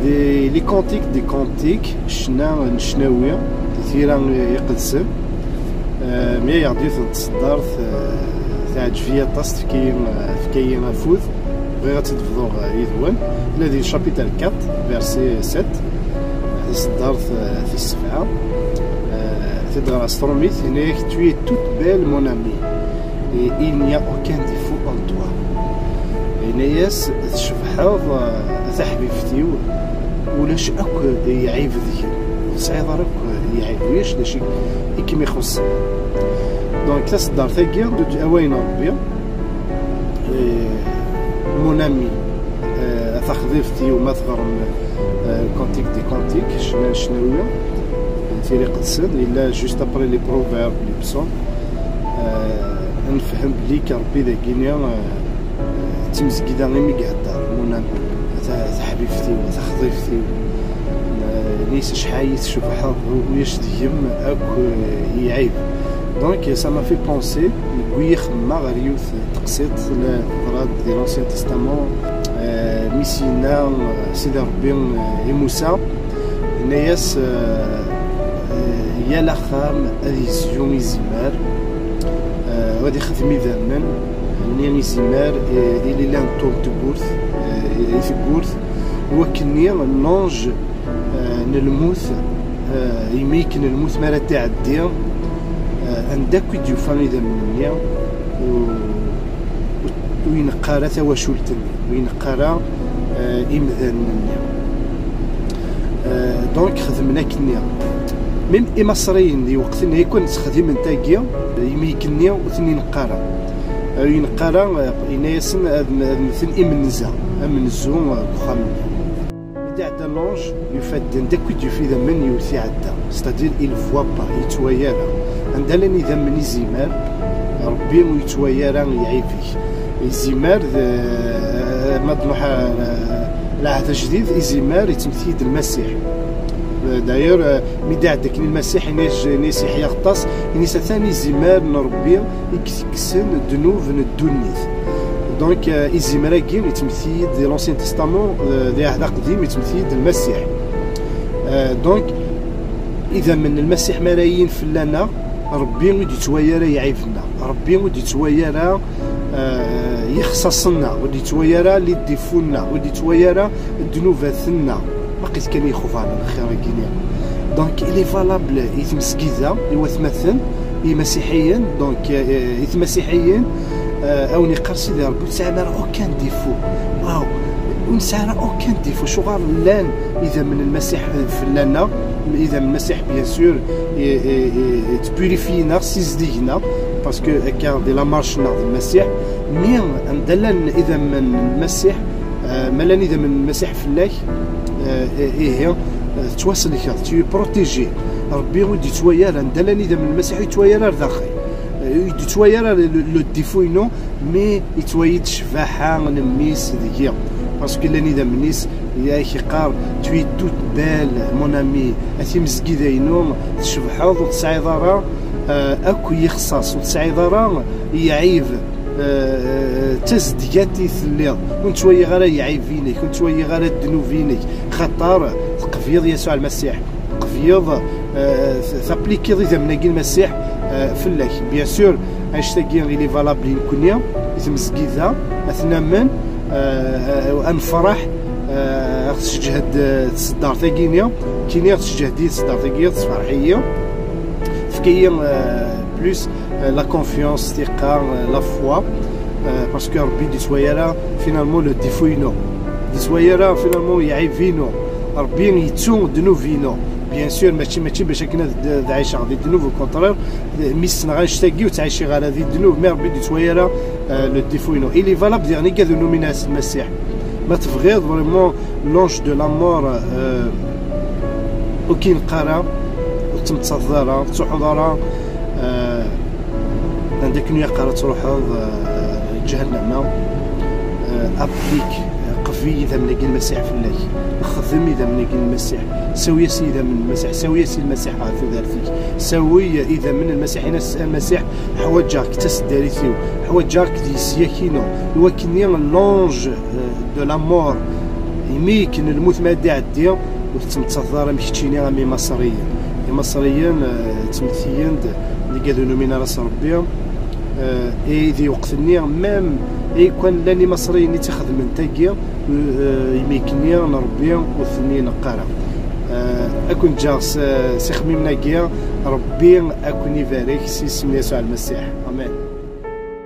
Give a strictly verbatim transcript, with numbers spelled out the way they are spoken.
Des, les cantiques des cantiques, ccna n ccnawi, di tira iqedsen. Eh, mi ay aɣ-d-yiwet n tseddart, eh, teɛǧeb-iyi aṭas, tefka-yi, eh, tefka-yi afud. Bɣiɣ ad tt-id-bḍuɣ, eh, yid-wen. Tella di chapitre quatre, verset sept, taseddart, eh, tis sebɛa. Eh, tiɣra s trumit, yenna-yak: Tu es toute belle, mon ami, et il n'y a aucun défaut en toi. Yenna-yas: Tcebḥeḍ, eh, a taḥbibt-iw, ulac akk lɛib deg-m, ur tesɛiḍ ara akk lɛib, ulac d acu i kem-ixuṣṣen. Donc, taseddart-agi, d away n Ṛebbi, eh, mon ami, eh, a taxḍibt-iw, ma teɣrem, eh, Cantique des Cantiques, ccna n ccnawi, n Tira Iqedsen, yella juste après les proverbes, les psaumes. Eh, ad nefhem belli Ṛebbi dagini, eh, d timezgida imi ihedder, mon ami, ta-, taḥbibt-iw, taxḍibt-iw. Eh, nis acḥal i tcebḥeḍ, ulac deg-m akk, eh, lɛib. Donc, ça m'a fait penser, yewwi-yi xemma ɣer yiwet teqsiṭ la teḍra-d di l'Ancien Testament, eh, mi s-yenna, eh, Sidi Ṛebbi, eh, i Musa, yenna-yas, eh, eh, yal axxam ad yezyu izimer, eh, ad ixdem idammen, nni izimer, eh, i lila n ṭṭul n tewwurt, eh, i tewwurt, wakken-nni l'ange, eh, n lmut, eh, imi akken lmut mi ara d-iɛeddi, eh, anda akk i d-yufa idammen-nni, u-, u-, ur ineqq ara tawacult-nni, ur ineqq ara, eh, imdanen-nni. Eh, donc, xedmen akkenni. Même Imaṣriyen di lweqt-nni, i kent-xdimen tagi, imi akken-nni ur ten-ineqq ara. Eh, ur ineqq ara, eh, yenna-yasen ad, ad mmten imenza, amenzu, eh, deg uxxam-nni. Mi d-iɛedda l'ange, yufa-d anda akk i d-yufa idammen, yewwet iɛedda. C'est-à-dire, il voit pas, yettwali ara. Anda llan idammen izimer, Ṛebbi ur yettwali ara lɛib-ik. Izimer, d, ma d-nruḥ ar, ar lɛehd ajdid, izimer yettmetti-d Lmasiḥ. D'ailleurs, mi d-iɛedda akken Lmasiḥ, yenna-yas Yeḥya Yeɣtas, yenna-yas atan izimer n Ṛebbi i itekksen ddnub n ddunit. Donc, euh, izimer-agi yettmetti-d di l'Ancien Testament, euh, di Ɛehd Aqdim, yettmetti-d Lmasiḥ. Euh, donc, idammen n Lmasiḥ mi ara yilin fell-aneɣ, Ṛebbi ur d-yettwali ara lɛib-nneɣ. Ṛebbi ur d-yettwali ara, euh, lexṣaṣ-nneɣ, ur d-yettwali ara les défauts-nneɣ, ur d-yettwali ara ddnubat-nneɣ. Baqit kan yexbar lxir-agi-nni. Donc, il est valable i tmesgida, i watmaten, i imasiḥiyen, donc, euh, i tmasiḥiyin, euh, a wen-iqqar Sidi Ṛebbi, ur tesɛim ara aucun défaut. Waw, ur nesɛi ara aucun défaut. Acuɣer llan idammen n Lmasiḥ fell-aneɣ, idammen n Lmasiḥ, bien sûr, i, i, i, ttpurifiyen-aɣ, ssizdigen-aɣ, parce que akka di la marche-nneɣ d Lmasiḥ, mais anda llan idammen n Lmasiḥ, euh, ma llan idammen n Lmasiḥ fell-ak, euh, ihi, euh, tettwasellkeḍ, tu es protégé. Ṛebbi ur d-yettwali ara, anda llan idammen n Lmasiḥ ur yettwali ara ar daxel. Euh, ur d-yettwali ara le, le, le défaut-inu, mais yettwali-d ccbaḥa n Mmi-s deg-i. Parce que llan idammen-is, yak iqqar, tu es toute belle, mon ami, a timezgida-inu, tcebḥeḍ, ur tesɛiḍ ara, euh, akk lexṣaṣ, ur tesɛiḍ ara lɛib, euh, d tazedgat i telliḍ, ur nettwali ara lɛib-inek, ur nettwali ara ddnub-inek, xaṭer teqbiḍ Yasuɛ Lmasiḥ, teqbiḍ, euh, taplikiḍ idammen-agi n Lmasiḥ, euh, fell-ak. Bien sûr, annect-agi, il est valable i nekkni, i tmezgida, ad t-namen, euh, euh, ad nefreḥ, euh, ad ɣ-tesseǧhed, euh, tseddart-agi-ni, kini ɣ-tesseǧhed-iyi tseddart-agi, tefreḥ-iyi, tefka-yi, euh, plus, euh, la confiance, tiqa, euh, la foi, euh, parce que Ṛebbi ur d-yettwali ara, finalement, le défaut-inu. Ur d-yettwali ara, finalement, lɛib-inu. Ṛebbi yettu ddnub-inu. Bien sûr, mačči, mačči bac akken ad, ad ɛiceɣ di ddnub, au contraire, mi ssneɣ annect-agi ur ttɛiciɣ ara di ddnub, mais Ṛebbi ur d-yettwali ara, euh, le défaut-inu. Il est valable diɣen i gad unu min as Lmasiḥ. Ma tebɣiḍ vraiment l'ange de la mort, euh, ur k-ineqq ara, ur tettmettateḍ ara, ur tettruḥuḍ ara, euh, anda akken ur ilaq ara ad truḥeḍ, euh, ǧahennama, euh, applique, euh, qbel idammen-agi n Lmasiḥ fell-ak. Xdem idammen-agi n Lmasiḥ. Sawi-as idammen n Lmasiḥ. Sawi-as i Lmasiḥ ɣer tudert-ik. Sawi idammen n Lmasiḥ. Ini-as: A Lmasiḥ, ḥwaǧeɣ-k d taseddarit-iw. Ḥwaǧeɣ-k d leslak-inu. I wakken-nni l'ange, euh, de la mort Imi akken lmut ma ad d-iɛeddi, ur tettmettateḍ ara am keččini am Imaṣriyen. Imaṣriyen eh, ttmektiyen-d deg ad ur numin ara s Ṛebbi, eh, i di lweqt-nni, même i kwan llan Imaṣriyen i tt-ixedmen tagi, eh, imi akken n Ṛebbi ur ten-ineqq ara. Eh, ad ken-ǧǧeɣ s, s ixemmimen-agi, Ṛebbi ad ken-ibarek s yisem n Yasuɛ Lmasiḥ. Amen.